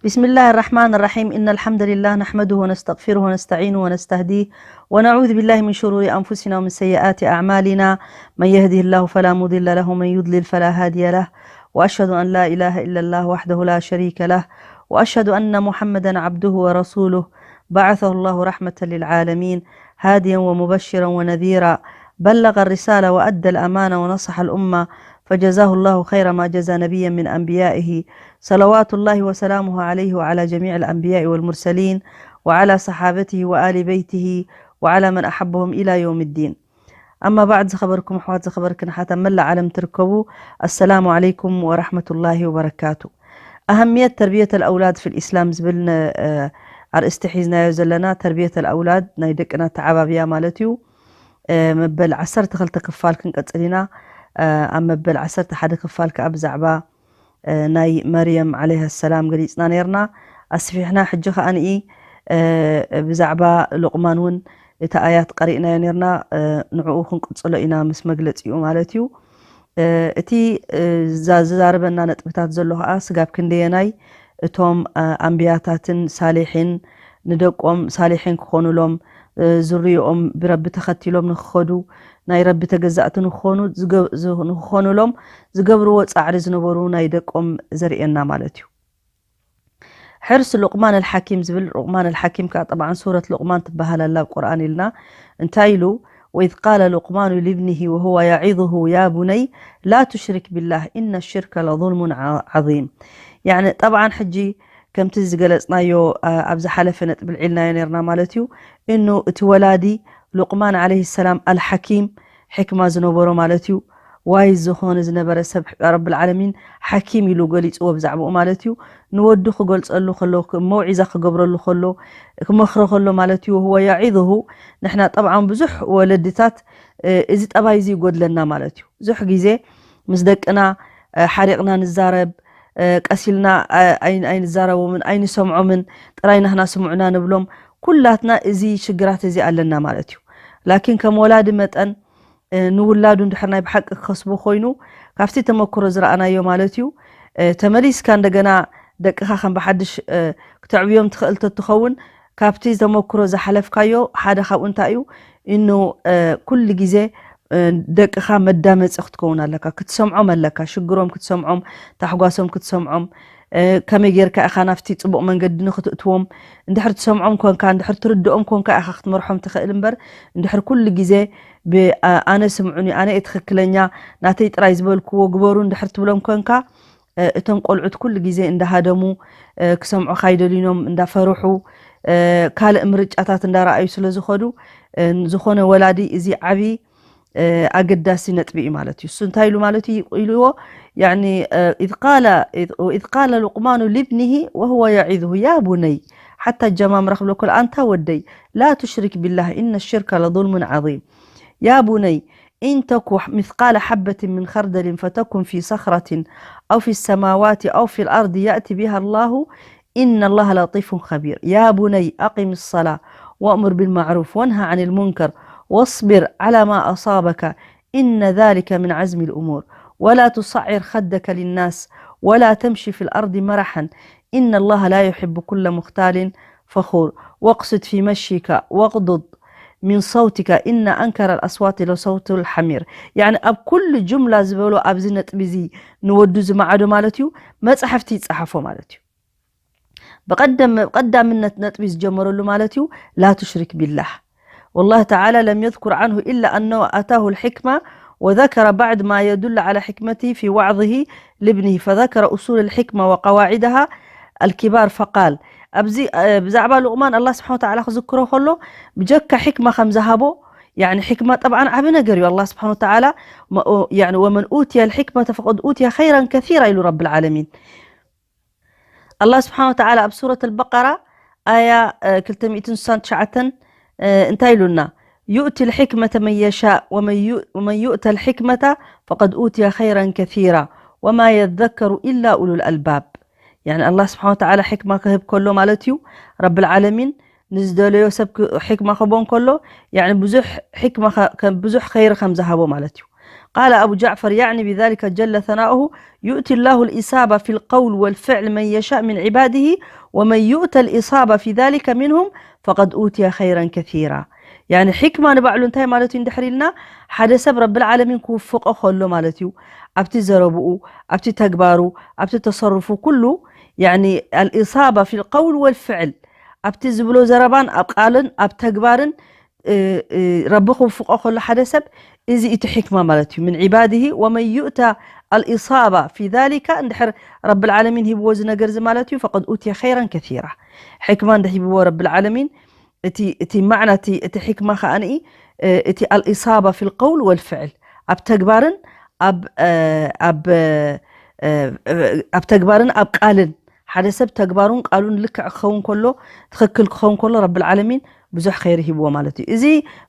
بسم الله الرحمن الرحيم. إن الحمد لله نحمده ونستغفره ونستعينه ونستهديه، ونعوذ بالله من شرور أنفسنا ومن سيئات أعمالنا. من يهده الله فلا مضل له ومن يضلل فلا هادي له. وأشهد أن لا إله إلا الله وحده لا شريك له. وأشهد أن محمدا عبده ورسوله. بعثه الله رحمة للعالمين، هاديا ومبشرا ونذيرا. بلغ الرسالة وأدى الأمانة ونصح الأمة، فجزاه الله خير ما جزى نبيا من أنبيائه، صلوات الله وسلامه عليه وعلى جميع الأنبياء والمرسلين وعلى صحابته وآل بيته وعلى من أحبهم إلى يوم الدين. أما بعد، ዝኸበርኩም ኣሕዋት፣ ዝኸበርክን ኣሓት ኣብ መላእ ዓለም ትርከቡ፣ ኣሰላሙ ዓለይኩም ወራሕመቱላሂ ወበረካቱ። ኣህምየት ተርቢየት ኣልኣውላድ ፊል ኢስላም ዝብል ነ-፣ እ፣ ኣርእስቲ ሒዝናዮ ዘለና፣ ተርቢየት ኣልኣውላድ፣ ናይ ደቅና ተዓባብያ ማለት እዩ። እ፣ መበል ዓሰርተ ክልተ ክፋል ክንቀጽል ኢና። እ፣ ኣብ መበል ዓሰርተ ሓደ ክፋል ከኣ ብዛዕባ፣ እ፣ ናይ መርየም ዓለይሃ ሰላም ገሊጽና ነርና። ኣስፊሕና ሕጂ ከኣ ንኢ፣ እ፣ ብዛዕባ ሉቕማን እውን እቲ ኣያት ቀሪእናዮ ነርና። እ፣ ንዕኡ ክንቅጽሎ ኢና ምስ መግለጺኡ ማለት እዩ። እ፣ እቲ፣ እ፣ ዛ-፣ ዝዛረበና ነጥብታት ዘሎ ከኣ ስጋብ ክንደየናይ እቶም፣ እ፣ ኣንብያታትን ሳሊሒን ንደቆም ሳሊሒን ክኾኑሎም፣ እ፣ ዝርዮኦም ብረቢ ተኸቲሎም ንክኸዱ፣ ናይ ረቢ ተገዛእቲ ንክኾኑ ዝገ-፣ ዝ-፣ ንክኾኑሎም ዝገብርዎ ጻዕሪ ዝነበሩ ናይ ደቆም ዘርእየና ማለት እዩ። ሕርስ ሉቕማን ኣልሓኪም ዝብል፣ ሉቕማን ኣልሓኪም ከኣ ጠብዓን ሱረት ሉቕማን ትበሃል ኣላ ኣብ ቁርኣን ኢልና። እንታይ ኢሉ? وإذ قال لقمان لابنه وهو يعظه يا بني لا تشرك بالله إن الشرك لظلم ع-، عظيم። ያዕኒ ጠብዓን ሕጂ ከምቲ ዝገለጽናዮ፣ ኣ-፣ ኣብ ዝሓለፈ ነጥቢ ልዒልናዮ ነርና ማለት እዩ። እኑ እቲ ወላዲ ሉቕማን ዓለይሂ ሰላም ኣልሓኪም፣ ሕክማ ዝነበሮ ማለት እዩ። ዋይ ዝኾነ ዝነበረ ሰብ ረብል ዓለሚን ሓኪም ኢሉ ገሊጽዎ ብዛዕባኡ ማለት እዩ። ንወዱ ክገልጸሉ ከሎ፣ ክ-፣ መውዒዛ ክገብረሉ ከሎ፣ ክመኽሮ ከሎ ማለት እዩ። وهو يعظه፣ ንሕና ጠብዓን ብዙሕ ወለድታት፣ እ፣ እዚ ጠባይ እዚ ይጎድለና ማለት እዩ። ብዙሕ ግዜ ምስ ደቅና፣ እ፣ ሓሪቕና ንዛረብ፣ እ፣ ቀሲልና፣ እ፣ ኣይ-፣ ኣይንዛረቦምን፣ ኣይንሰምዖምን፣ ጥራይ ናህና ስምዑና ንብሎም። ኩላትና እዚ ሽግራት እዚ ኣለና ማለት እዩ። ላኪን ከም ወላዲ መጠን፣ እ፣ ንውላዱ እንድሕር ናይ ብሓቂ ክኸስቦ ኮይኑ፣ ካብቲ ተመክሮ ዝረኣናዮ ማለት እዩ፣ እ፣ ተመሊስካ እንደገና ደቅኻ ከም ብሓድሽ፣ እ፣ ክተዕብዮም ትኽእል ተትኸውን፣ ካብቲ ተመክሮ ዝሓለፍካዮ ሓደ ካብኡ እንታይ እዩ? እኑ፣ እ፣ ኩሉ ግዜ፣ እ፣ ደቅኻ መዳመጺ ክትከውን ኣለካ፣ ክትሰምዖም ኣለካ፣ ሽግሮም ክትሰምዖም፣ ታሕጓሶም ክትሰምዖም፣ እ፣ ከመይ ጌርካ ኢኻ ናብቲ ጽቡቕ መንገዲ ንኽትእትዎም፣ እንድሕር ትሰምዖም ኮንካ፣ እንድሕር ትርድኦም ኮንካ ኢኻ ክትመርሖም ትኽእል እምበር፣ እንድሕር ኩሉ ግዜ ብ-፣ ኣ-፣ ኣነ ስምዑኒ፣ ኣነ እየ ትኽክለኛ፣ ናተይ ጥራይ ዝበልክዎ ግበሩ እንድሕር ትብሎም ኮንካ፣ እ፣ እቶም ቆልዑት ኩሉ ግዜ እንዳሃደሙ፣ እ፣ ክሰምዑኻ ኣይደልዩኖም እንዳፈርሑ፣ እ፣ ካልእ ምርጫታት እንዳረኣዩ ስለ ዝኸዱ፣ እ፣ ዝኾነ ወላዲ እዚ ዓቢ፣ እ፣ ኣገዳሲ ነጥቢ እዩ ማለት እዩ። እሱ እንታይ ኢሉ ማለት እዩ? ኢልዎ፣ ያዕኒ፣ እ፣ إذ قال، إذ، وإذ قال لقمان لابنه وهو يعظه يا بني، ሓታ ጀማምራ ክብለኮ፣ ኣንታ ወደይ፣ لا تشرك بالله إن الشرك لظلم عظيم. يا بني، إن تك مثقال حبة من خردل فتكن في صخرة أو في السماوات أو في الأرض يأت بها الله، إن الله لطيف خبير. يا بني، أقم الصلاة وأمر بالمعروف وانه عن المنكر واصبر على ما أصابك، إن ذلك من عزم الأمور. ولا تصعر خدك للناس ولا تمش في الأرض مرحا، إن الله لا يحب كل مختال فخور. واقصد في مشيك واغضض من صوتك إن أنكر الأصوات لصوت الحمير. ያዕኒ ኣብ ኩሉ ጁምላ ዝበሎ ኣብዚ ነጥቢ እዚ ንወዱ ዝመዓዶ ማለት እዩ፣ መጻሕፍቲ ይጸሓፎ ማለት እዩ። ብቐደም-፣ ቀዳምነት ነጥቢ ዝጀመረሉ ማለት እዩ፣ لا تشرك بالله. والله تعالى لم يذكر عنه إلا أنه آتاه الحكمة وذكر بعض ما يدل على حكمته في وعظه لابنه، فذكر أصول الحكمة وقواعدها الكبار فقال، ኣብዚ፣ እ፣ ብዛዕባ ሉቕማን ኣላህ ስብሓነ ወተዓላ ክዝክሮ ከሎ፣ ብጀካ ሕክማ ከም ዝሃቦ፣ ያዕኒ ሕክማ ጠብዓን ዓቢ ነገር እዩ። ኣላህ ስብሓነ ወተዓላ፣ መ-፣ ኦ-፣ ያዕኒ፣ ومن أوتي الحكمة فقد أوتي خيرا كثيرا ኢሉ ረብል ዓለሚን። ኣላህ ስብሓነ ወተዓላ ኣብ ሱረት ኣልበቀራ ኣያ፣ እ፣ ክልተ ሚእትን ስሳን ትሽዓተን፣ እ፣ እንታይ ኢሉና? يؤتي الحكمة من يشاء ومن يؤ-، ومن يؤت الحكمة فقد أوتي خيرا كثيرا وما يذكر إلا أولو الألباب. ያዕኒ ኣላህ ስብሓነ ወተዓላ ሕክማ ክህብ ከሎ ማለት እዩ፣ ረብል ዓለሚን ንዝደለዮ ሰብ ክ-፣ ሕክማ ክህቦ እንከሎ፣ ያዕኒ ብዙሕ ሕክማ ከ-፣ ከ-፣ ብዙሕ ኸይሪ ከም ዝሃቦ ማለት እዩ። قال أبو جعفر يعني بذلك جل ثناؤه: يؤتي الله الإصابة في القول والفعل من يشاء من عباده، ومن يؤت الإصابة في ذلك منهم فقد أوتي خيرا كثيرا. يعني ሕክማ ንባዕሉ እንታይ ማለት እዩ እንድሕር ኢልና፣ ሓደ ሰብ ረብል ዓለሚን ክውፍቆ ከሎ ማለት እዩ። ኣብቲ ዘረብኡ፣ ኣብቲ ተግባሩ፣ ኣብቲ ተሰርፉ ኩሉ፣ يعني الإصابة في القول والفعل፣ ኣብቲ ዝብሎ ዘረባን ኣብ ቃልን ኣብ ተግባርን ረቢ ክውፍቆ ከሎ ሓደ ሰብ፣ እዚ እቲ ሕክማ ማለት እዩ። من عباده ومن يؤت الإصابة في ذلك، እንድሕር ረብል ዓለሚን ሂብዎ እዚ ነገር እዚ ማለት እዩ፣ فقد أوتي خيرا كثيرا። ሕክማ እንድሕር ሂብዎ ረብል ዓለሚን፣ እቲ እቲ ማዕና እቲ እቲ ሕክማ ከኣ እቲ الإصابة في القول والفعل፣ ኣብ ተግባርን ኣብ ኣብ ኣብ ተግባርን ኣብ ቃልን፣ ሓደ ሰብ ተግባሩን ቃሉን ልክዕ ክኸውን ከሎ፣ ትኽክል ክኸውን ከሎ ረብል ዓለሚን ብዙሕ ኸይሪ ሂብዎ ማለት እዩ። እዚ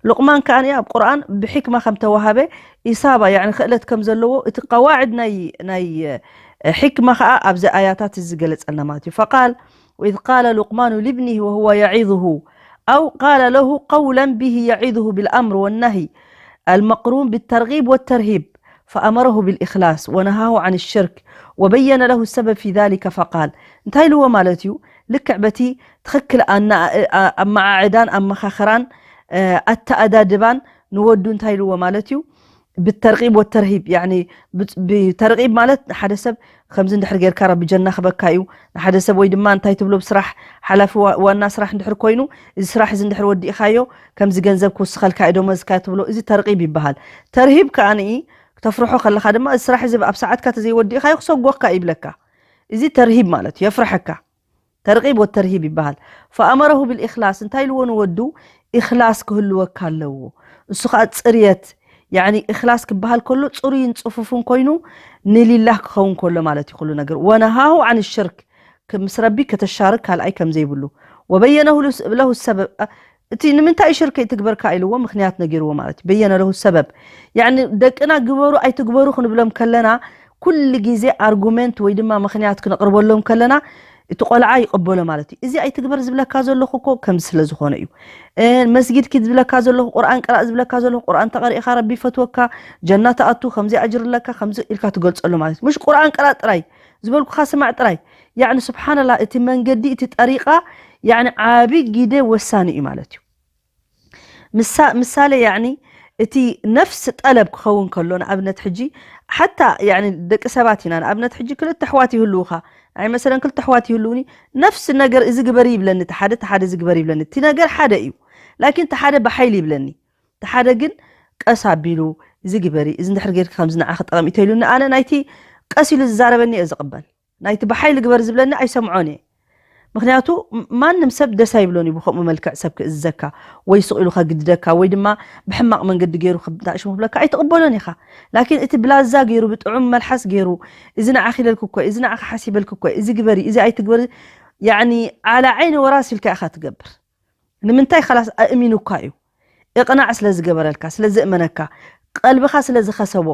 ሉቕማን ከኣ ኣብ ቁርኣን ብሕክማ ከም ተዋሃበ ኢሳባ፣ ያዕኒ ክእለት ከም ዘለዎ፣ እቲ ቀዋዕድ ናይ ናይ ሕክማ ከኣ ኣብዚ ኣያታት እዚ ዝገለጸልና ማለት እዩ። فقال: وإذ قال لقمان لابنه وهو يعظه، أو قال له قولا به يعظه بالأمر والنهي المقرون بالترغيب والترهيب، فأمره بالإخلاص ونهاه عن الشرك وبين له السبب في ذلك فقال، እንታይ ኢልዎ ማለት እዩ? ልክዕ በቲ ትኽክል ኣና-፣ ኣ-፣ ኣመዓዕዳን ኣመኻኽራን፣ እ፣ ኣተኣዳድባን ንወዱ እንታይ ኢልዎ ማለት እዩ? ብተርቂብ ወተርሂብ፣ ያዕኒ ብ-፣ ብተርቂብ ማለት ሓደ ሰብ ከምዚ እንድሕር ጌርካ ረቢ ጀና ክበካ እዩ። ንሓደ ሰብ ወይ ድማ እንታይ ትብሎ ብስራሕ ሓላፊ ዋ-፣ ዋና ስራሕ እንድሕር ኮይኑ፣ እዚ ስራሕ እዚ እንድሕር ወዲእኻዮ ከምዚ ገንዘብ ክውስኸልካ እዩ፣ ደሞዝካ ትብሎ፣ እዚ ተርቂብ ይበሃል። ተርሂብ ከኣ ንኢ ክተፍርሖ ከለኻ ድማ፣ እዚ ስራሕ እዚ ኣብ ሰዓትካ ተዘይወዲእኻዮ ክሰጎካ ይብለካ። እዚ ተርሂብ ማለት እዩ፣ የፍርሐካ። ተርቂብ ወተርሂብ ይበሃል። ፈኣመረሁ ብልእኽላስ፣ እንታይ ኢልዎ ንወዱ? እኽላስ ክህልወካ ኣለዎ። እሱ ኸዓ ጽርየት፣ ያዕኒ እኽላስ ክበሃል ከሎ ጽሩይን ጽፉፍን ኮይኑ ንሊላህ ክኸውን ከሎ ማለት እዩ ኩሉ ነገር። ወነሃሁ ዓን ሽርክ፣ ክ-፣ ምስ ረቢ ከተሻርክ ካልኣይ ከም ዘይብሉ። ወበየነሁ ለስ-፣ ለሁ ሰበብ፣ እ፣ እቲ ንምንታይ ሽርክ ይትግበርካ ኢልዎ ምኽንያት ነጊርዎ ማለት እዩ። በየነ ለሁ ሰበብ። ያዕኒ ደቅና ግበሩ ኣይትግበሩ ክንብሎም ከለና ኩሉ ግዜ ኣርጉመንት ወይ ድማ ምኽንያት ክነቕርበሎም ከለና እቲ ቆልዓ ይቕበሎ ማለት እዩ። እዚ ኣይትግበር ዝብለካ ዘለኹ እኮ ከምዚ ስለ ዝኾነ እዩ። እ፣ መስጊድ ኪድ ዝብለካ ዘለኹ፣ ቁርኣን ቅራእ ዝብለካ ዘለኹ፣ ቁርኣን ተቐሪእኻ ረቢ ይፈትወካ፣ ጀና ትኣቱ፣ ከምዚ ኣጅር ኣለካ፣ ከምዚ ኢልካ ትገልጸሉ ማለት እዩ። ምሽ ቁርኣን ቅራእ ጥራይ፣ ዝበልኩኻ ስማዕ ጥራይ። ያዕኒ ስብሓንላህ፣ እቲ መንገዲ፣ እቲ ጠሪቃ፣ ያዕኒ ዓቢ ግደ ወሳኒ እዩ ማለት እዩ። ምሳ-፣ ምሳሌ ያዕኒ እቲ ነፍስ ጠለብ ክኸውን ከሎ፣ ንኣብነት ሕጂ ሓታ ያዕኒ ደቂ ሰባት ኢና። ንኣብነት ሕጂ ክልተ ኣሕዋት ይህልዉኻ። ናይ መሰለን ክልተ ኣሕዋት ይህልዉኒ፣ ነፍስ ነገር እዚ ግበሪ ይብለኒ፣ እቲ ሓደ፣ እቲ ሓደ እዚ ግበሪ ይብለኒ። እቲ ነገር ሓደ እዩ። ላኪን እቲ ሓደ ብሓይሊ ይብለኒ። እቲ ሓደ ግን ቀስ ኣቢሉ፣ እዚ ግበሪ፣ እዚ እንድሕር ጌርኪ ከምዚ ንዓኺ ጠቐሚ እዩ ተኢሉኒ፣ ኣነ ናይቲ ቀስ ኢሉ ዝዛረበኒ እየ ዝቕበል። ናይቲ ብሓይሊ ግበር ዝብለኒ ኣይሰምዖን እየ። ምኽንያቱ ም-፣ ማንም ሰብ ደስ ኣይብሎን እዩ ብኸምኡ መልክዕ ሰብ ክእዝዘካ፣ ወይ ስቕ ኢሉ ከግድደካ፣ ወይ ድማ ብሕማቕ መንገዲ ገይሩ ክብ-፣ እንታይ ሽሙ ክብለካ ኣይትቕበሎን ኢኻ። ላኪን እቲ ብላዛ ገይሩ፣ ብጥዑም መልሓስ ገይሩ፣ እዚ ንዓኺ ኢለልኪ እኮ፣ እዚ ንዓኺ ሓሲበልኪ እኮ፣ እዚ ግበሪ፣ እዚ ኣይትግበሪ፣ ያዕኒ ዓላ ዓይኒ ወራስ ኢልካ ኢኻ ትገብር። ንምንታይ? ኻላስ ኣእሚኑካ እዩ። እቕናዕ ስለ ዝገበረልካ፣ ስለ ዘእመነካ፣ ቀልብኻ ስለ ዝኸሰቦ፣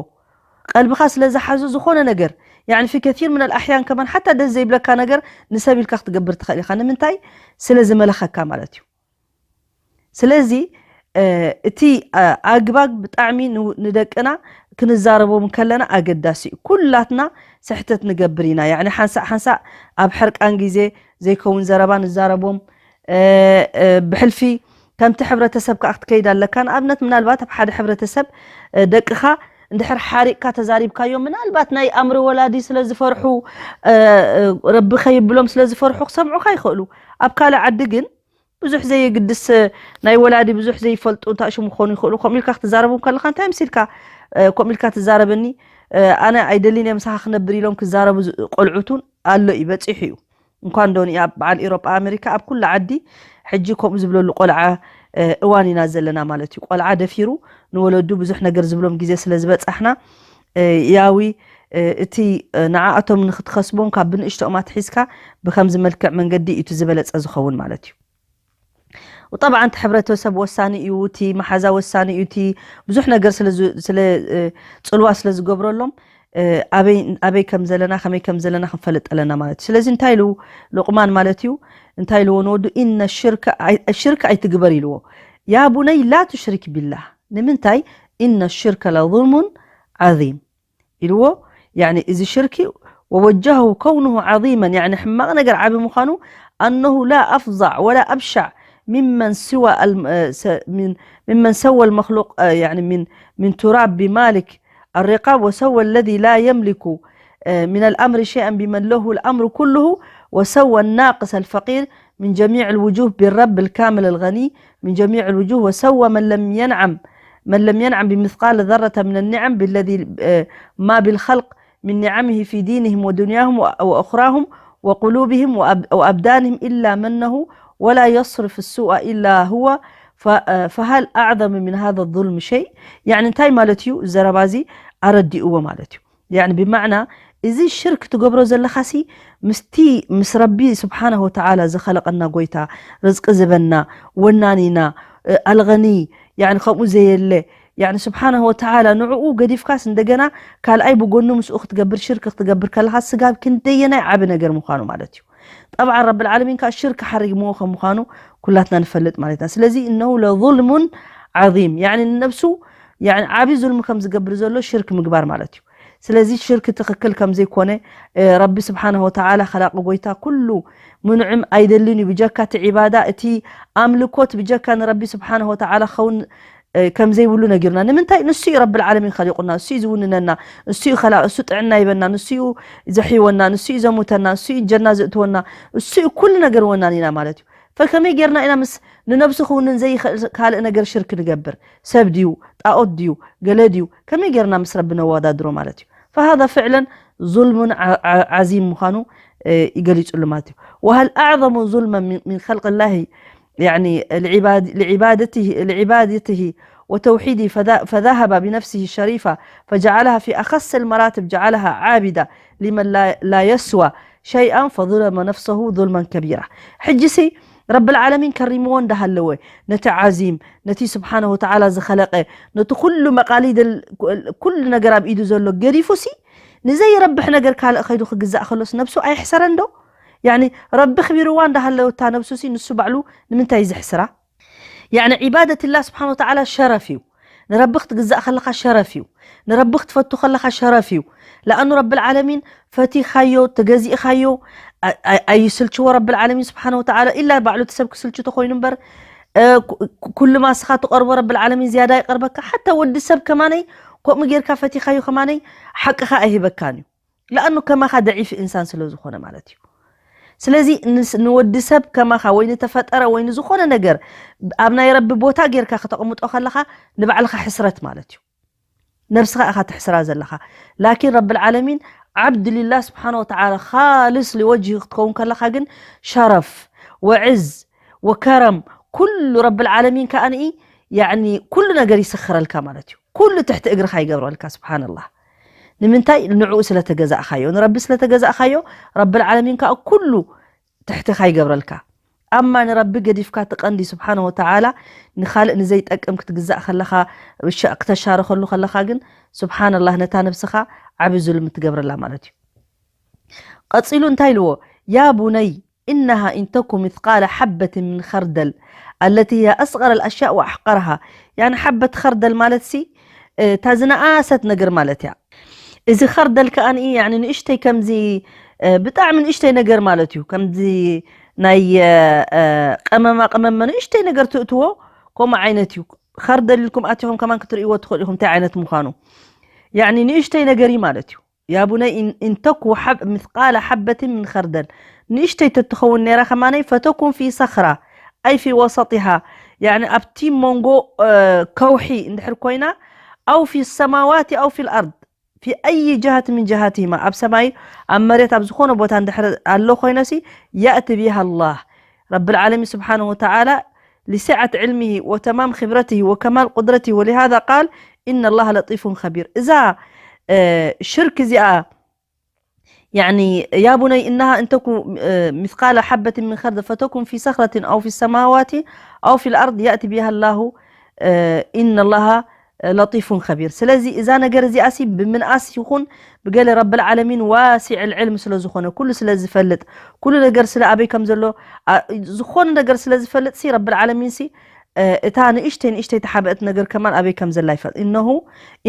ቀልብኻ ስለ ዝሓዞ ዝኾነ ነገር፣ ያዕኒ ፊ ከሲር ምን ኣልኣሕያን ከማን ሓታ ደስ ዘይብለካ ነገር ንሰብ ኢልካ ክትገብር ትኽእል ኢኻ። ንምንታይ? ስለ ዝመለኸካ ማለት እዩ። ስለዚ፣ እ፣ እቲ፣ እ፣ ኣግባብ ብጣዕሚ ን-፣ ንደቅና ክንዛረቦም ከለና ኣገዳሲ እዩ። ኩላትና ስሕተት ንገብር ኢና። ያዕኒ ሓንሳእ ሓንሳእ ኣብ ሕርቃን ግዜ ዘይከውን ዘረባ ንዛረቦም፣ እ፣ እ፣ ብሕልፊ ከምቲ ሕብረተሰብ ከኣ ክትከይድ ኣለካ። ንኣብነት ምናልባት ኣብ ሓደ ሕብረተሰብ፣ እ፣ ደቅኻ እንድሕር ሓሪቕካ ተዛሪብካዮም፣ ምናልባት ናይ ኣምሪ ወላዲ ስለ ዝፈርሑ፣ እ፣ እ፣ ረቢ ከይብሎም ስለ ዝፈርሑ ክሰምዑኻ ይኽእሉ። ኣብ ካልእ ዓዲ ግን ብዙሕ ዘየግድስ፣ እ፣ ናይ ወላዲ ብዙሕ ዘይፈልጡ እንታይ ሽሙ ክኾኑ ይኽእሉ። ከምኡ ኢልካ ክትዛረቦም ከለኻ እንታይ መሲልካ፣ እ፣ ከምኡ ኢልካ ትዛረበኒ፣ እ፣ ኣነ ኣይደልን እየ ምሳኻ ክነብር ኢሎም ክዛረቡ ዝ-፣ ቆልዑት እውን ኣሎ እዩ፣ በጺሑ እዩ። እንኳን ዶ ንኣ በዓል ኤሮጳ ኣሜሪካ፣ ኣብ ኩሉ ዓዲ ሕጂ ከምኡ ዝብለሉ ቆልዓ፣ እ፣ እዋን ኢና ዘለና ማለት እዩ። ቆልዓ ደፊሩ ንወለዱ ብዙሕ ነገር ዝብሎም ግዜ ስለ ዝበጻሕና፣ እ፣ ያዊ፣ እ፣ እቲ፣ እ፣ ንዓኣቶም ንኽትኸስቦም ካብ ብንእሽቶኦም ኣትሒዝካ ብኸምዚ መልክዕ መንገዲ እዩ እቲ ዝበለጸ ዝኸውን ማለት እዩ። ወጠብዓን እቲ ሕብረተሰብ ወሳኒ እዩ፣ እቲ መሓዛ ወሳኒ እዩ፣ እቲ ብዙሕ ነገር ስለ ዝ-፣ ስለ፣ እ፣ ጽልዋ ስለ ዝገብረሎም፣ እ፣ ኣበይ፣ ኣበይ ከም ዘለና፣ ከመይ ከም ዘለና ክንፈልጥ ኣለና ማለት እዩ። ስለዚ እንታይ ኢሉ ሉቕማን ማለት እዩ? እንታይ ኢልዎ ንወዱ? "ኢነ ሽርክ ኣይ-፣ ሽርክ ኣይትግበር" ኢልዎ። "ያ ቡነይ ላ ቱሽሪክ ቢላህ።" ንምንታይ? "ኢነ ሽርከ ለዙልሙን ዓዚም ኢልዎ። ያኒ እዚ ሽርኪ ወወጀሁ ከውኑሁ ዓዚመን፣ ያኒ ሕማቕ ነገር ዓቢ ምዃኑ፣ ኣነሁ ላ ኣፍዛዕ ወላ ኣብሻዕ ሚመን ስዋ ኣል-፣ እ፣ ሰ-፣ ሚን፣ ሚመን ሰወ ልመክሉቅ፣ እ፣ ያኒ ሚን፣ ሚን ቱራብ ቢማሊክ ኣሪቃብ ወሰወ ለዚ ላ የምሊኩ፣ እ፣ ሚን ኣልኣምሪ ሸይኣን ቢመን ለሁ ልኣምሩ ኩልሁ ወሰወ ናቅስ ኣልፈቂር ሚን ጀሚዕ ልውጁህ ቢረብ ልካምል ልገኒ ሚን ጀሚዕ ልውጁህ ወሰወ መን ለም የንዓም من لم ينعم بمثقال ذرة من النعم بالذي، آه، ما بالخلق من نعمه في دينهم ودنياهم وأ-، وأخراهم وقلوبهم وأب-، وأبدانهم إلا منه ولا يصرف السوء إلا هو ف-، آه، فهل أعظم من هذا الظلم شيء؟ يعني እንታይ ማለት እዩ ዘረባ እዚ ኣረዲእዎ ማለት እዩ። يعني ብማዕና እዚ ሽርክ ትገብሮ ዘለኻሲ ምስቲ ምስ ረቢ ስብሓነሁ ወተዓላ ዝኸለቐና ጎይታ ርዝቂ ዝበና ወናኒና እ፣ ኣልገኒ ያኒ ከምኡ ዘየለ ያኒ ስብሓነሁ ወተዓላ ንዕኡ ገዲፍካስ እንደገና ካልኣይ ብጎኑ ምስኡ ክትገብር ሽርክ ክትገብር ከለኻ ስጋብ ክንደየናይ ዓቢ ነገር ምዃኑ ማለት እዩ። ጠብዓን ረብል ዓለሚን ከዓ ሽርክ ሓሪግምዎ ከም ምዃኑ ኩላትና ንፈልጥ ማለት ኢና። ስለዚ እነሁ ለظልሙን ዓዚም ያኒ ንነብሱ ያኒ ዓቢ ዙልሚ ከም ዝገብር ዘሎ ሽርክ ምግባር ማለት እዩ። ስለዚ ሽርክ ትኽክል ከም ዘይኮነ እ፣ ረቢ ስብሓነሁ ወተዓላ ኸላቂ ጎይታ ኩሉ ምንዑም ኣይደልን እዩ። ብጀካ እቲ ዒባዳ እቲ ኣምልኮት ብጀካ ንረቢ ስብሓነሁ ወተዓላ ክኸውን እ፣ ከም ዘይብሉ ነጊሩና። ንምንታይ? ንሱ እዩ ረብል ዓለሚን ኸሊቁና፣ እሱ እዩ ዝውንነና፣ እሱ እዩ ኸላ-፣ እሱ ጥዕና ይበና፣ ንሱ እዩ ዘሕይወና፣ ንሱ እዩ ዘሙተና፣ እሱ እዩ ጀና ዘእትወና፣ እሱ እዩ ኩሉ ነገር ወናኒና ማለት እዩ። ፈከመይ ጌርና ኢና ምስ ንነብሱ ክውንን ዘይኽእል ካልእ ነገር ሽርክ ንገብር? ሰብ ድዩ? ጣኦት ድዩ? ገለ ድዩ? ከመይ ጌርና ምስ ረቢ ነወዳድሮ ማለት እዩ። فهذا فعلا ظلم ع-، ع-، ዓዚም ምዃኑ እ፣ ይገሊጹሉ ማለት እዩ። وهل أعظم ظلما من، من خلق الله يعني لعباد-، لعبادته، لعبادته وتوحيده فذ-، فذهب بنفسه الشريفة فجعلها في أخس المراتب، جعلها عابدة لمن لا، لا يسوى شيئا فظلم نفسه ظلما كبيرا. ሕጂሲ ረብል ዓለሚን ከሪምዎ እንዳሃለወ ነቲ ዓዚም ነቲ ስብሓነሁ ወተዓላ ዝኸለቀ ነቲ ኩሉ መቃሊድ ል-፣ ኩሉ ነገር ኣብ ኢዱ ዘሎ ገዲፉሲ ንዘይረብሕ ነገር ካልእ ኸይዱ ክግዛእ ከሎስ ነብሱ ኣየሕሰረን ዶ? ያኒ ረቢ ክቢርዋ እንዳሃለወታ ነብሱሲ ንሱ ባዕሉ ንምንታይ ዘሕስራ? ያኒ ዒባደትላህ ስብሓን ወተዓላ ሸረፍ እዩ። ንረቢ ክትግዛእ ከለኻ ሸረፍ እዩ። ንረቢ ክትፈቱ ከለኻ ሸረፍ እዩ። ለኣኑ ረብል ዓለሚን ፈቲኻዮ፣ ተገዚእኻዮ፣ ኣ-፣ ኣ-፣ ኣይስልችዎ ረብል ዓለሚን ስብሓን ወተዓላ። ኢላ ባዕሉ እቲ ሰብ ክስልቹ ተኾይኑ እምበር፣ እ፣ ኩ-፣ ኩ-፣ ኩሉ ማስኻ ትቐርቦ ረብል ዓለሚን ዝያዳ ይቐርበካ። ሓታ ወዲ ሰብ ከማነይ ከምኡ ጌርካ ፈቲኻዮ ከማነይ ሓቅኻ ኣይህበካን እዩ። ለኣኑ ከማኻ ደዒፍ ኢንሳን ስለ ዝኾነ ማለት እዩ። ስለዚ ንስ-፣ ንወዲ ሰብ ከማኻ ወይ ንተፈጠረ ወይ ንዝኾነ ነገር ኣብ ናይ ረቢ ቦታ ጌርካ ከተቕምጦ ከለኻ ንባዕልኻ ሕስረት ማለት እዩ። ነብስኻ ኢኻ ትሕስራ ዘለኻ። ላኪን ረብል ዓለሚን ዓብድ ሊላህ ስብሓን ወተዓላ ኻልስ ሊወጅሂ ክትከውን ከለኻ ግን ሸረፍ ወዕዝ ወከረም ኩሉ ረብል ዓለሚን ከኣ ንኢ ያዕኒ ኩሉ ነገር ይስኽረልካ ማለት እዩ። ኩሉ ትሕቲ እግርኻ ይገብረልካ። ስብሓንላህ። ንምንታይ? ንዕኡ ስለ ተገዛእኻዮ፣ ንረቢ ስለ ተገዛእኻዮ ረብል ዓለሚን ከኣ ኩሉ ትሕትኻ ይገብረልካ። ኣማ ንረቢ ገዲፍካ እቲ ቀንዲ ስብሓን ወተዓላ ንኻልእ ንዘይጠቅም ክትግዛእ ከለኻ፣ ሸ-፣ ክተሻርኸሉ ከለኻ ግን ስብሓንላህ ነታ ነብስኻ ዓቢ ዙልሚ ትገብረላ ማለት እዩ። ቀጺሉ እንታይ ኢልዎ? ያ ቡነይ إنها إن تك مثقال حبة من خردل التي هي أصغر الأشياء وأحقرها. يعني ሓበት ኸርደል ማለት ሲ፣ እ፣ እታ ዝነኣሰት ነገር ማለት እያ። እዚ ኸርደል ከኣ ንኢ፣ ያኒ ንእሽተይ ከምዚ፣ እ፣ ብጣዕሚ ንእሽተይ ነገር ማለት እዩ። ከምዚ ናይ፣ እ፣ እ፣ ቀመማ ቀመም ንእሽተይ ነገር ትእትዎ ከምኡ ዓይነት እዩ። ኸርደል ኢልኩም ኣቲኹም ከማን ክትርእይዎ ትኽእሉ ኢኹም እንታይ ዓይነት ምዃኑ። ያኒ ንእሽተይ ነገር እዩ ማለት እዩ። ያ ቡነይ ኢን፣ ኢን ተኩ ሓብ-፣ ምትቃለ ሓበትን ምን ኸርደል፣ ንእሽተይ ተትኸውን ነይራ ከማነይ፣ ፈተኩን ፊ ሰኽራ፣ ኣይ ፊ ወሰጢሃ፣ ያኒ ኣብቲ መንጎ፣ እ፣ ከውሒ እንድሕር ኮይና፣ ኣው ፊ ሰማዋት ኣው ፊ ልኣርድ፣ ፊ ኣይ ጀሃት ምን ጀሃትሂማ፣ ኣብ ሰማይ፣ ኣብ መሬት፣ ኣብ ዝኾነ ቦታ እንድሕር ኣሎ ኮይነሲ፣ ያእቲ ቢሃ ኣላህ፣ ረብል ዓለሚን ስብሓነሁ ወተዓላ ሊስዓት ዕልሚሂ ወተማም ኺብረቲሂ ወከማል ቁድረቲሂ ወሊሃዛ ቃል ኢነ ላህ ለጢፉን ኸቢር። እዛ፣ እ፣ ሽርክ እዚኣ፣ ያኒ፣ ያ ቡነይ ኢነሃ እንተኩ፣ እ፣ ሚስቃለ ሓበትን ሚን ኸርደ ፈተኩን ፊ ሰኽረትን ኣው ፊ ሰማዋቲ ኣው ፊ ልኣርድ ያእቲ ቢሃ ላሁ፣ እ፣ ኢነ ላሃ ለጢፉን ኸቢር። ስለዚ እዛ ነገር እዚኣሲ ብምንኣስ ይኹን ብገለ ረብል ዓለሚን ዋሲዕ ልዕልም ስለ ዝኾነ፣ ኩሉ ስለ ዝፈልጥ፣ ኩሉ ነገር ስለ ኣበይ ከም ዘሎ፣ ኣ-፣ ዝኾነ ነገር ስለ ዝፈልጥሲ ረብል ዓለሚንሲ እታ ንእሽተይ ንእሽተይ ተሓበአት ነገር ከማን ኣበይ ከም ዘላ ይፈልጥ። إنه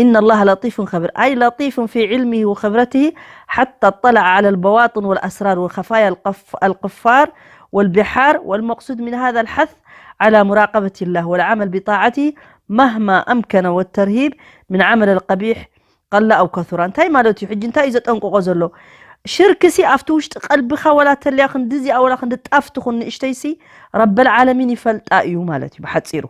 إن الله لطيف خبير أي لطيف في علمه وخبرته حتى اطلع على البواطن والأسرار وخفايا القف القفار والبحار والمقصود من هذا الحث على مراقبة الله والعمل بطاعته مهما أمكن والترهيب من عمل القبيح قل أو كثر እንታይ ማለት እዩ ሕጂ እንታይ እዩ ዘጠንቅቆ ዘሎ ሽርክሲ ኣብቲ ውሽጢ ቀልብኻ ወላ ተልያ ክንዲ እዚኣ ወላ ክንዲ ጣፍ ትኹን ንእሽተይሲ ረበል ዓለሚን ይፈልጣ እዩ ማለት እዩ ብሓፂሩ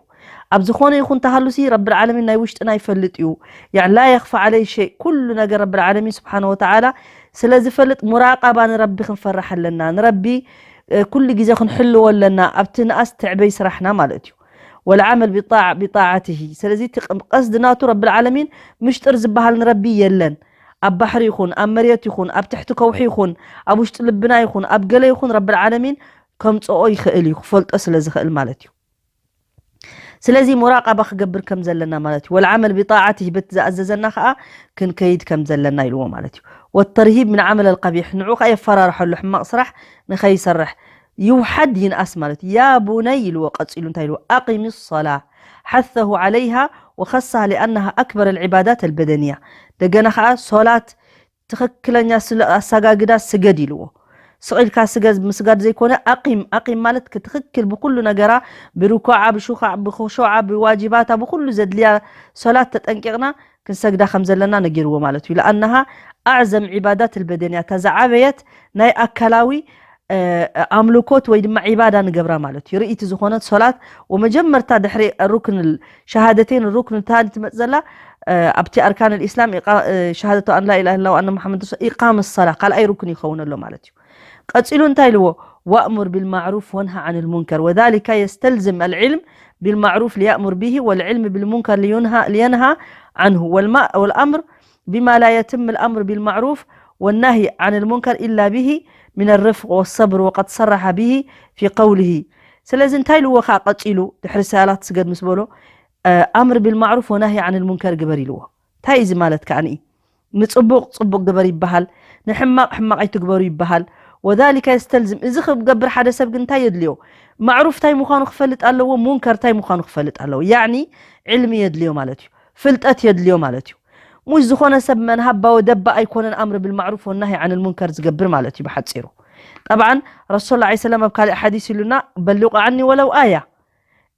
ኣብ ዝኾነ ይኹን ተሃሉሲ ረብል ዓለሚን ናይ ውሽጥና ይፈልጥ እዩ يعني لا يخفى عليه شيء ኩሉ ነገር ረብል ዓለሚን ስብሓን ወተዓላ ስለ ዝፈልጥ ሙራቃባ ንረቢ ክንፈርሕ ኣለና ንረቢ ኩሉ ግዜ ክንሕልዎ ኣለና ኣብቲ ንኣስ ትዕበይ ስራሕና ማለት እዩ والعمل بطاعة بطاعته ስለዚ እቲ ቀስዲ ናቱ ረብል ዓለሚን ምሽጥር ዝበሃል ንረቢ የለን ኣብ ባሕሪ ይኹን ኣብ መሬት ይኹን ኣብ ትሕቲ ከውሒ ይኹን ኣብ ውሽጢ ልብና ይኹን ኣብ ገለ ይኹን ረብል ዓለሚን ከምፅኦ ይኽእል እዩ ክፈልጦ ስለ ዝኽእል ማለት እዩ ስለዚ ሙራቃባ ክገብር ከም ዘለና ማለት እዩ ወልዓመል ብጣዓትህ በቲ ዝኣዘዘና ከዓ ክንከይድ ከም ዘለና ኢልዎ ማለት እዩ ወተርሂብ ምን ዓመል ኣልቀቢሕ ንዑ ከዓ የፈራርሐሉ ሕማቕ ስራሕ ንኸይሰርሕ ይውሓድ ይንኣስ ማለት እዩ ያ ቡነይ ኢልዎ ቀፂሉ እንታይ ኢልዎ ኣቂም ሰላ حثه عليها وخصها لأنها أكبر العبادات البدنية ደገና ከዓ ሶላት ትኽክለኛ ኣሰጋግዳ ስገድ ኢልዎ ስቕ ኢልካ ስገድ ምስጋድ ዘይኮነ ኣቂም ኣቂም ማለት ክትኽክል ብኩሉ ነገራ ብርኮዓ ብሹኻዕ ብኹሾዓ ብዋጅባታ ብኩሉ ዘድልያ ሶላት ተጠንቂቕና ክንሰግዳ ከም ዘለና ነጊርዎ ማለት እዩ ለኣነሃ ኣዕዘም ዒባዳት ልበደንያ እታ ዝዓበየት ናይ ኣካላዊ ኣምልኮት ወይ ድማ ዒባዳ ንገብራ ማለት እዩ ርእይቲ ዝኾነት ሶላት ወመጀመርታ ድሕሪ ሩክን ሸሃደተይን ሩክን ታኒ ትመፅ ዘላ ኣብቲ ኣርካን ልእስላም ሸሃደቱ ኣን ላኢላ ላ ኣነ መሓመድ ረሱ ኢቃም ሰላ ካልኣይ ሩክን ይኸውን ኣሎ ማለት እዩ ቀፂሉ እንታይ ኢልዎ وأمر بالمعروف وانهى عن المنكر وذلك يستلزم العلم بالمعروف ليأمر به والعلم بالمنكر لينهى, لينهى عنه والأمر بما لا يتم الأمر بالمعروف والنهي عن المنكر إلا به من الرفق والصبر وقد صرح به في قوله ስለዚ እንታይ ኢልዎ ከዓ ቀፂሉ ድሕሪ ሰላት ስገድ ምስ በሎ ኣምር ቢልማዕሩፍ ወናሂ ዓን ልሙንከር ግበር ኢልዎ እንታይ እዚ ማለት ከዓ ንኢ ንፅቡቕ ፅቡቕ ግበር ይበሃል ንሕማቕ ሕማቕ ኣይትግበሩ ይበሃል ወዛሊካ የስተልዝም እዚ ክገብር ሓደ ሰብ ግን እንታይ የድልዮ ማዕሩፍ እንታይ ምዃኑ ክፈልጥ ኣለዎ ሙንከር እንታይ ምዃኑ ክፈልጥ ኣለዎ ያዕኒ ዕልሚ የድልዮ ማለት እዩ ፍልጠት የድልዮ ማለት እዩ ሙሽ ዝኾነ ሰብ መን ሃባዊ ደባ ኣይኮነን ኣምር ብልማዕሩፍ ወናሂ ዓን ልሙንከር ዝገብር ማለት እዩ ብሓፂሩ ጠብዓን ረሱል ላ ሰለም ኣብ ካሊእ ሓዲስ ኢሉና በሊቁ ዓኒ ወለው ኣያ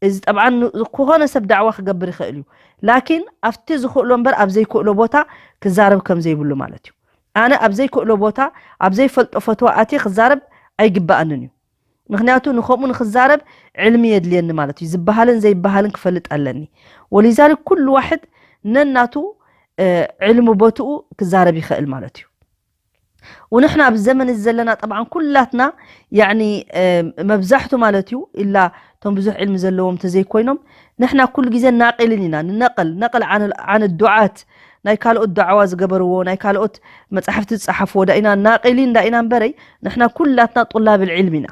እዚ ጠብዓን ዝኾነ ሰብ ዳዕዋ ክገብር ይኽእል እዩ ላኪን ኣብቲ ዝኽእሎ እምበር ኣብ ዘይክእሎ ቦታ ክዛረብ ከም ዘይብሉ ማለት እዩ ኣነ ኣብ ዘይክእሎ ቦታ ኣብ ዘይፈልጦ ፈትዋ ኣትየ ክዛረብ ኣይግባኣንን እዩ ምክንያቱ ንከምኡ ንክዛረብ ዕልሚ የድልየኒ ማለት እዩ ዝበሃልን ዘይበሃልን ክፈልጥ ኣለኒ ወሊዛልክ ኩሉ ዋሕድ ነናቱ ዕልሚ ቦትኡ ክዛረብ ይኽእል ማለት እዩ ونحن ኣብዚ ዘመን እዚ ዘለና ጠብዓን ኩላትና ያኒ መብዛሕቱ ማለት እዩ ኢላ እቶም ብዙሕ ዕልሚ ዘለዎም ተዘይኮይኖም ንሕና ኩሉ ግዜ ናቂልን ኢና ንነቅል ነቅል ዓን ዱዓት ናይ ካልኦት ዳዕዋ ዝገበርዎ ናይ ካልኦት መፅሓፍቲ ዝፀሓፍዎ ዳ ኢና ናቂሊን ዳ ኢና እምበረይ ንሕና ኩላትና ጡላብል ዕልሚ ኢና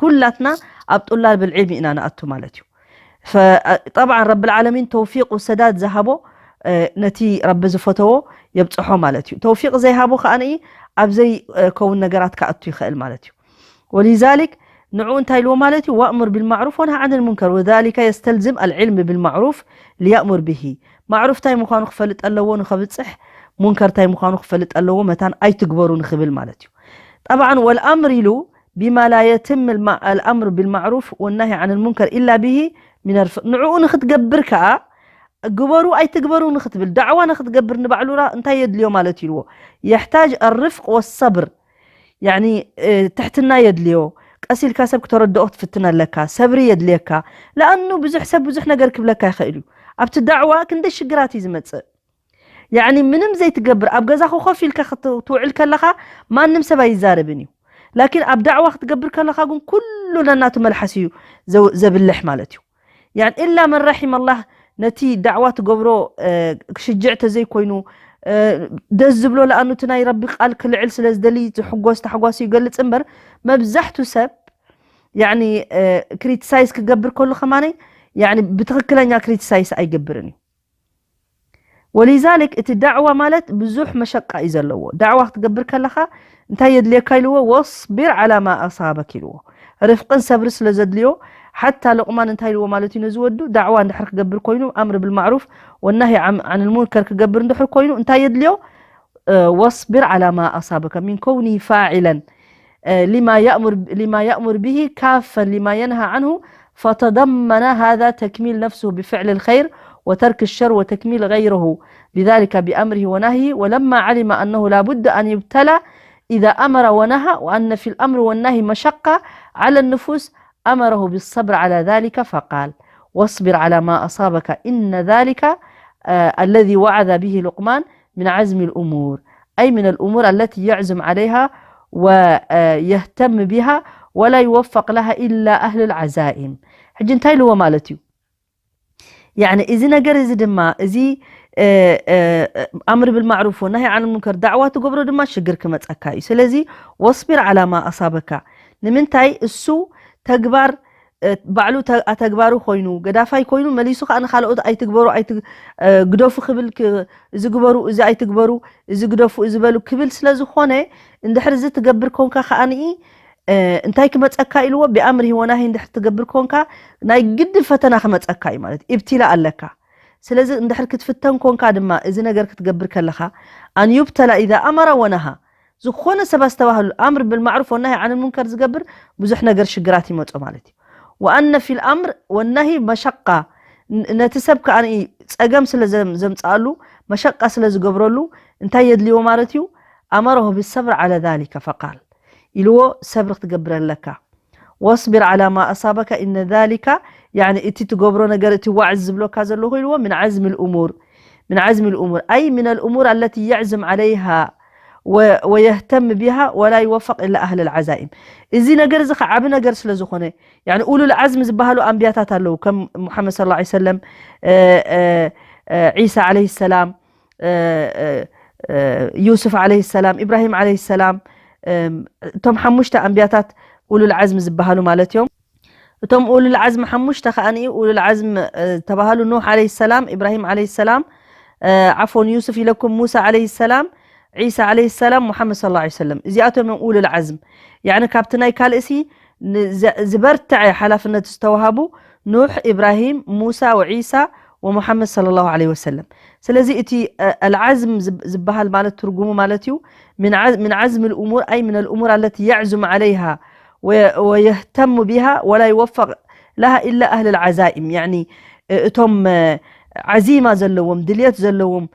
ኩላትና ኣብ ጡላብል ዕልሚ ኢና ንኣቱ ማለት እዩ ጠብዓን ረብል ዓለሚን ተውፊቅ ወሰዳድ ዝሃቦ ነቲ ረቢ ዝፈተዎ የብፅሖ ማለት እዩ ተውፊቅ ዘይሃቦ ከዓ ንኢ ኣብ ዘይከውን ነገራት ክኣቱ ይኽእል ማለት እዩ ወሊዛሊክ ንዑ እንታይ ኢልዎ ማለት እዩ ወእምር ቢልማዕሩፍ ወንሃ ዓን ልሙንከር ወዛሊካ የስተልዝም ኣልዕልም ቢልማዕሩፍ ሊያእሙር ብሂ ማዕሩፍ እንታይ ምዃኑ ክፈልጥ ኣለዎ ንኸብፅሕ ሙንከር እንታይ ምዃኑ ክፈልጥ ኣለዎ መታን ኣይትግበሩ ንኽብል ማለት እዩ ጠብዓን ወልኣምር ኢሉ ቢማ ላ የትም ኣልኣምር ቢልማዕሩፍ ወናሂ ዓን ልሙንከር ኢላ ብሂ ሚነርፍ ንዕኡ ንክትገብር ከዓ ግበሩ ኣይትግበሩ ንክትብል ዳዕዋ ንክትገብር ንባዕሉራ እንታይ የድልዮ ማለት ኢልዎ የሕታጅ ኣርፍቅ ወሰብር ያኒ ትሕትና የድልዮ ቀስ ኢልካ ሰብ ክተረድኦ ክትፍትን ኣለካ ሰብሪ የድልየካ ለኣኑ ብዙሕ ሰብ ብዙሕ ነገር ክብለካ ይኽእል እዩ ኣብቲ ዳዕዋ ክንደይ ሽግራት እዩ ዝመፅእ ያኒ ምንም ዘይትገብር ኣብ ገዛኹ ኮፍ ኢልካ ክትውዕል ከለኻ ማንም ሰብ ኣይዛረብን እዩ ላኪን ኣብ ዳዕዋ ክትገብር ከለኻ ግን ኩሉ ነናቱ መልሓስ እዩ ዘብልሕ ማለት እዩ ያን ኢላ መን ረሒም ኣላህ ነቲ ዳዕዋ ትገብሮ ክሽጅዕ ተዘይኮይኑ ደስ ዝብሎ ለኣኑ እቲ ናይ ረቢ ቃል ክልዕል ስለ ዝደሊ ዝሕጎስ ታሕጓስ ይገልፅ እምበር መብዛሕቱ ሰብ ያኒ ክሪቲሳይዝ ክገብር ከሉ ከማነይ ያኒ ብትክክለኛ ክሪቲሳይዝ ኣይገብርን እዩ ወሊዛልክ እቲ ዳዕዋ ማለት ብዙሕ መሸቃ እዩ ዘለዎ ዳዕዋ ክትገብር ከለካ እንታይ የድልየካ ኢልዎ ወስቢር ዓላ ማ ኣሳበክ ኢልዎ ርፍቅን ሰብሪ ስለ ዘድልዮ ሓታ ሉቕማን እንታይ ኢልዎ ማለት እዩ ነዚ ወዱ? ዳዕዋ እንድሕር ክገብር ኮይኑ፣ ኣምር ብልማዕሩፍ ወናሂ ዓን ልሙንከር ክገብር እንድሕር ኮይኑ እንታይ የድልዮ? واصبر على ما أصابك من كونه فاعلا لما يأمر لما يأمر به كافا لما ينهى عنه، فتضمن هذا تكميل نفسه بفعل الخير وترك الشر وتكميل غيره، لذلك بأمره ونهيه، ولما علم أنه لا بد أن يبتلى إذا أمر ونهى، وأن في الأمر والنهي مشقة على النفوس، أمره بالصبر على ذلك فقال: واصبر على ما أصابك إن ذلك، آه، الذي وعظ به لقمان من عزم الأمور، أي من الأمور التي يعزم عليها ويهتم بها ولا يوفق لها إلا أهل العزائم. ሕጂ እንታይ ኢልዎ ማለት እዩ? ያኒ እዚ ነገር እዚ ድማ እዚ ኣምር ብልማዕሩፍ ወናሂ ዓን ሙንከር ዳዕዋ ትገብሮ ድማ ሽግር ክመፀካ እዩ። ስለዚ ወስቢር ዓላማ ኣሳበካ። ንምንታይ እሱ ተግባር ባዕሉ ኣተግባሪ ኮይኑ ገዳፋይ ኮይኑ መሊሱ ከዓ ንካልኦት ኣይትግበሩ ግደፉ ክብል፣ እዚ ግበሩ እዚ ኣይትግበሩ እዚ ግደፉ እዚ በሉ ክብል ስለዝኮነ፣ እንድሕር እዚ ትገብር ኮንካ ከዓ እንታይ ክመፀካ ኢልዎ? ብኣምር ሂወናሂ እንድሕር ትገብር ኮንካ ናይ ግድን ፈተና ክመፀካ እዩ ማለት ኢብትላ ኣለካ። ስለዚ እንድሕር ክትፍተን ኮንካ ድማ እዚ ነገር ክትገብር ከለካ ኣን ዩብተላ ኢዛ ኣመራ ወነሃ ዝኾነ ሰብ ኣስተባህሉ ኣምር ብልማዕሩፍ ወናሂ ዓን ሙንከር ዝገብር ብዙሕ ነገር ሽግራት ይመጾ ማለት እዩ። ወኣነ ፊል ኣምር ወናሂ መሸቃ፣ ነቲ ሰብ ከዓ ጸገም ስለ ዘምጽኣሉ መሸቃ ስለ ዝገብረሉ እንታይ የድልዎ ማለት እዩ? ኣመረሁ ብሰብር ዓለ ዛሊከ ፈቃል ኢልዎ ሰብሪ ክትገብር ኣለካ። ወስቢር ዓላ ማ ኣሳበካ ኢነ ዛሊካ፣ ያኒ እቲ ትገብሮ ነገር እቲ ዋዕዝ ዝብሎካ ዘለኹ ኢልዎ ምን ዓዝሚ ልእሙር ምን ዓዝሚ ልእሙር ኣይ ምን ልእሙር ኣለቲ የዕዝም ዓለይሃ ወየህተም ቢሃ ወላ ይወፈቅ ኢላ ኣህል ልዓዛኢም። እዚ ነገር እዚ ከዓቢ ነገር ስለ ዝኾነ፣ ያኒ ኡሉል ዓዝም ዝበሃሉ ኣንቢያታት ኣለዉ ከም ሙሓመድ ሰለላሁ ዐለይሂ ወሰለም፣ ዒሳ ዓለይሂ ሰላም፣ ዩሱፍ ዓለይሂ ሰላም፣ ኢብራሂም ዓለይሂ ሰላም፣ እቶም ሓሙሽተ ኣንቢያታት ኡሉል ዓዝም ዝበሃሉ ማለት እዮም። እቶም ኡሉል ዓዝም ሓሙሽተ ከኣ ኡሉል ዓዝም ዝተባሃሉ ኑሕ ዓለይሂ ሰላም፣ ኢብራሂም ዓለይሂ ሰላም፣ ዓፎን ዩሱፍ ኢለኩም፣ ሙሳ ዓለይሂ ሰላም፣ ዒሳ ዓለይሂ ሰላም፣ ሙሓመድ ሰለላሁ ዐለይሂ ወሰለም። እዚኣቶም እዮም ኡሉል ዓዝም። ያኒ ካብቲ ናይ ካልእሲ ዝበርትዐ ሓላፍነት ዝተዋሃቡ ኑሕ፣ ኢብራሂም፣ ሙሳ ወዒሳ ወሙሓመድ ሰለላሁ ዐለይሂ ወሰለም። ስለዚ እቲ ኣልዓዝም ዝበሃል ማለት ትርጉሙ ማለት እዩ ምን ዓዝም ልእሙር ኣይ ምን ልእሙር ኣለቲ የዕዙም ዓለይሃ ወየህተሙ ቢሃ ወላ ይወፈቅ ለሃ ኢላ ኣህል ልዓዛኢም፣ ያኒ እቶም ዓዚማ ዘለዎም ድልየት ዘለዎም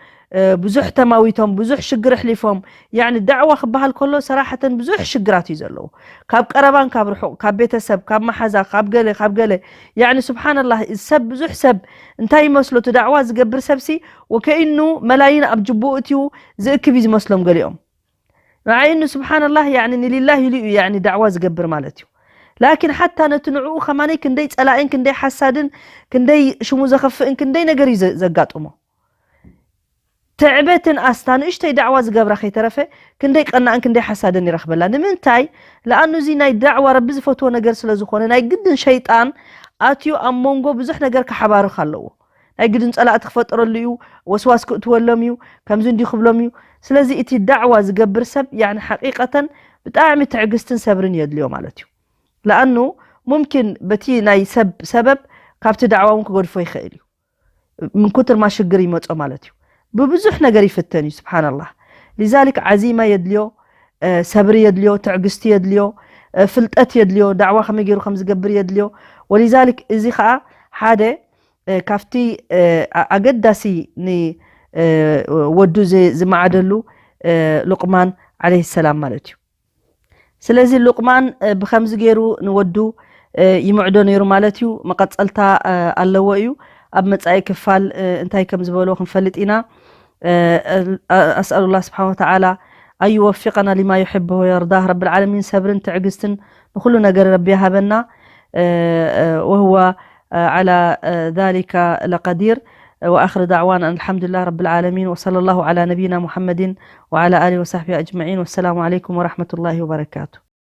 ብዙሕ ተማዊቶም ብዙሕ ሽግር ኣሕሊፎም። ያኒ ዳዕዋ ክበሃል ከሎ ሰራሕተን ብዙሕ ሽግራት እዩ ዘለዎ። ካብ ቀረባን ካብ ርሑቕ፣ ካብ ቤተሰብ፣ ካብ መሓዛ፣ ካብ ገለ ካብ ገለ። ያኒ ስብሓንላህ፣ ሰብ ብዙሕ ሰብ እንታይ ይመስሎ? እቲ ዳዕዋ ዝገብር ሰብሲ ወከኢኑ መላይን ኣብ ጅቡኡ እትዩ ዝእክብ እዩ ዝመስሎም ገሊኦም። ንዓይኑ ስብሓንላህ፣ ያኒ ንሊላህ ኢሉ እዩ ያኒ ዳዕዋ ዝገብር ማለት እዩ። ላኪን ሓታ ነቲ ንዕኡ ከማነይ ክንደይ ጸላእን ክንደይ ሓሳድን ክንደይ ሽሙ ዘኸፍእን ክንደይ ነገር እዩ ዘጋጥሞ። ትዕበትን ኣስታ ንእሽተይ ዳዕዋ ዝገብራ ከይተረፈ ክንደይ ቀናእን ክንደይ ሓሳድን ይረኽበላ። ንምንታይ? ለኣኑ እዚ ናይ ዳዕዋ ረቢ ዝፈትዎ ነገር ስለ ዝኾነ ናይ ግድን ሸይጣን ኣትዩ ኣብ መንጎ ብዙሕ ነገር ክሓባርኽ ኣለዎ። ናይ ግድን ጸላእቲ ክፈጥረሉ እዩ፣ ወስዋስ ክእትወሎም እዩ፣ ከምዚ እንዲ ክብሎም እዩ። ስለዚ እቲ ዳዕዋ ዝገብር ሰብ ያኒ ሓቂቀተን ብጣዕሚ ትዕግስትን ሰብርን የድልዮ ማለት እዩ። ለኣኑ ሙምኪን በቲ ናይ ሰብ ሰበብ ካብቲ ዳዕዋ እውን ክገድፎ ይኽእል እዩ። ምን ኩትር ማ ሽግር ይመጾ ማለት እዩ። ብብዙሕ ነገር ይፍተን እዩ ስብሓንላህ። ሊዛሊክ ዓዚማ የድልዮ፣ ሰብሪ የድልዮ፣ ትዕግስቲ የድልዮ፣ ፍልጠት የድልዮ፣ ዳዕዋ ከመይ ገይሩ ከም ዝገብር የድልዮ። ወሊዛሊክ እዚ ከዓ ሓደ ካብቲ ኣገዳሲ ንወዱ ዝመዓደሉ ሉቅማን ዓለይሂ ሰላም ማለት እዩ። ስለዚ ሉቅማን ብከምዚ ገይሩ ንወዱ ይምዕዶ ነይሩ ማለት እዩ። መቐጸልታ ኣለዎ እዩ። ኣብ መጻኢ ክፋል እንታይ ከም ዝበሎ ክንፈልጥ ኢና። ኣስኣሉ ላህ ስብሓን ወተዓላ ኣን ዩወፊቀና ሊማ ዩሕብሁ ወየርዳህ። ረብል ዓለሚን ሰብርን ትዕግስትን ንኩሉ ነገር ረቢ ይሃበና። ወህወ ዓላ ዛሊከ ለቀዲር። وآخر دعوانا أن الحمد لله رب العالمين، وصلى الله على نبينا محمد وعلى آله وصحبه أجمعين، والسلام عليكم ورحمة الله وبركاته.